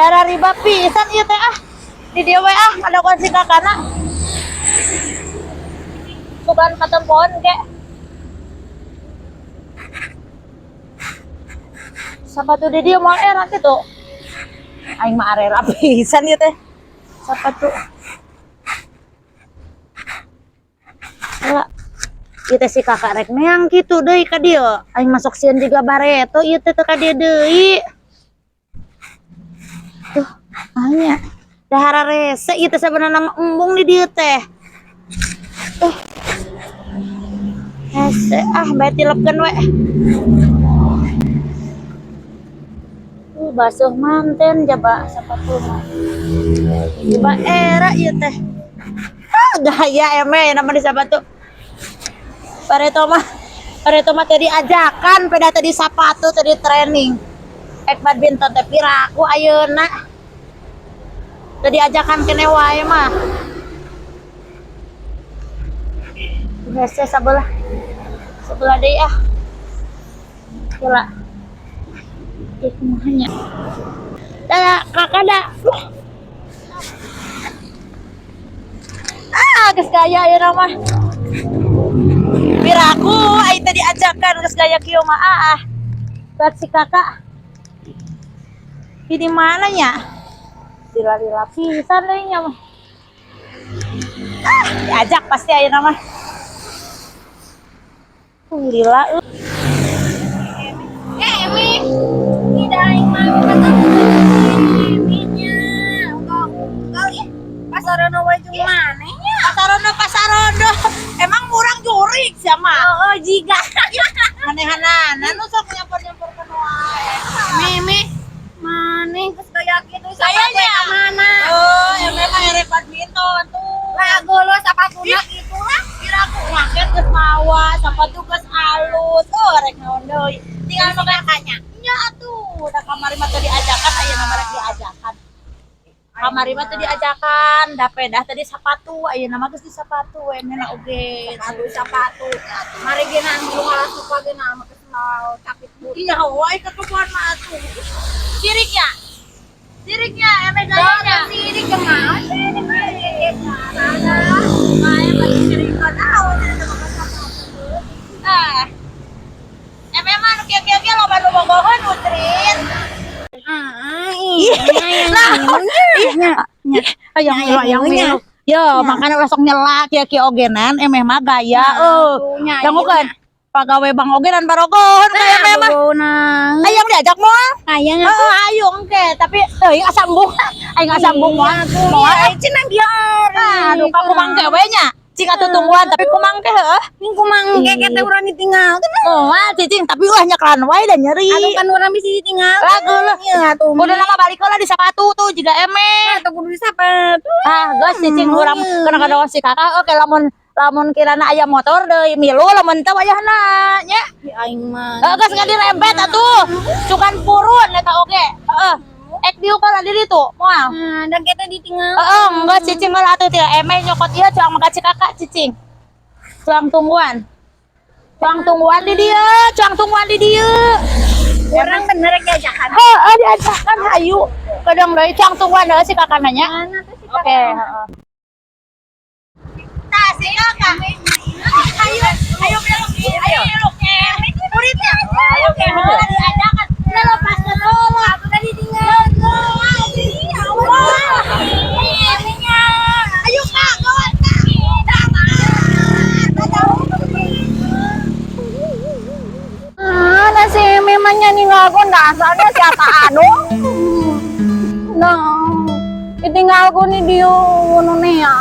Darah riba pisan ieu teh ah. Di dieu we ah ngadagoan si kakana. Sugan katempoan ge. Sapatu di dieu moal era kitu. Aing mah arera pisan ieu teh. Sapatu. Heula. Ieu teh si kakak rek neang kitu deui ka dieu. Aing masuk sieun juga bareto ieu teh teu ka dieu deui. Tuh, anya. Dahara rese ieu teh sabenerna mah embung di dieu teh. Tuh. Hese ah bae tilepkeun we. Basuh manten jaba sapatu mah. Jaba era ieu teh. Ah, gaya eme nama di sapatu. Bareto mah tadi ajakan pada tadi sapatu tadi training. Ek badminton teh piraku ayeuna. Tadi ajakan kene wae mah. Hese sabelah. Sebelah deui ah. Gila. Ih, kumaha nya. Dah, kakak dah. Ah, geus gaya ayeuna mah. Piraku ai tadi ajakan geus gaya kieu mah ah. Buat si kakak. Ini mana nya? Lila-lila pisan deui nya mah. Ah, diajak pasti ayeuna mah. Lila euy. Eh, Emi. Tidak aing mah kata nya. Unggal ih. Pasarono wae jeung maneh nya. Pasarono pasarono. Emang murang jurik sia mah. Oh, jiga. Manehanana nu sok nyampur-nyampurkeun wae. Meme, maneh geus gaya kitu Kayaknya. ka mana? Oh, emang mah erek badminton tuh. Lah geuleuh sapatuna kitu lah. Kira aku maket geus mawa, sapatu geus alus. Oh, rek naon deui. Tinggal makanya. Nya atuh, da kamari mah teu diajakan ayeuna mah rek diajakan. Kamari mah teu diajakan, da pedah tadi sapatu, ayeuna mah geus di sapatu we mena oge. Sepatu sepatu. Mari ge na anu ngalah suka ge na mah geus mau capit but. Iya, wae kekebuan mah atuh. Siriknya. Siriknya eme gayanya. Sirik jeung naon sirik. Mae mah disirikan ah, tidak boga sapatu. Ah. Eme mah nu kieu-kieu ge loba nu bogoheun utrin. Ah, iya. Nah, hayang hayang milu. Yo, makanya ulah sok nyelak kieu-kieu ogenan emeh mah gaya euy. Dangukeun. Pagawe bang ogenan barogoheun ka emeh mah. Hayang diajak moal? Hayang Heeh, ayo engke, tapi teuing asa embung. Aing asa embung moal. Moal. cenah biar. Aduh, kamu mangke we nya. Cing atuh tungguan tapi kumangke heuh. Ning kumangke ke teh urang ditinggal. Moal cicing tapi ulah nyeklan wae da nyeri. Atuh kan urang bisa ditinggal. Lah geuleuh. Iya atuh. Kudu nama balik heula di sapatu tuh jiga emeh. Atuh kudu disapatu. Ah, geus cicing urang kana kadawan si kakak oke lamun lamun kirana aya motor deui milu lamun teu wayahna nya. Di aing mah. Heeh, geus ngadirempet atuh. Cukan purun eta oge. Heeh. Ek diuk heula di ditu, moal. Nah, dan kita ditinggal. Heeh, enggak cicing heula atuh teu emeh nyokot ieu cuang maka si kakak cicing. Cuang tungguan. Cuang tungguan di dieu, cuang tungguan di dieu. Orang bener diajakan. Heeh, diajakan hayu. Kadang deui cuang tungguan deui si kakak nanya. Mana tuh si kakak? Oke, heeh. Tah si kakak. Ayo, ayo milu, ayo milu. Muridnya. Ayo ke heula diajakan. Udah lepaskeun heula. Atuh tadi ditinggal. Ayo kak, kawan kak. Ah, nasi memangnya ninggal ku dasarnya siapa anu? Nah, ditinggal ku nih dia ngono nih ya.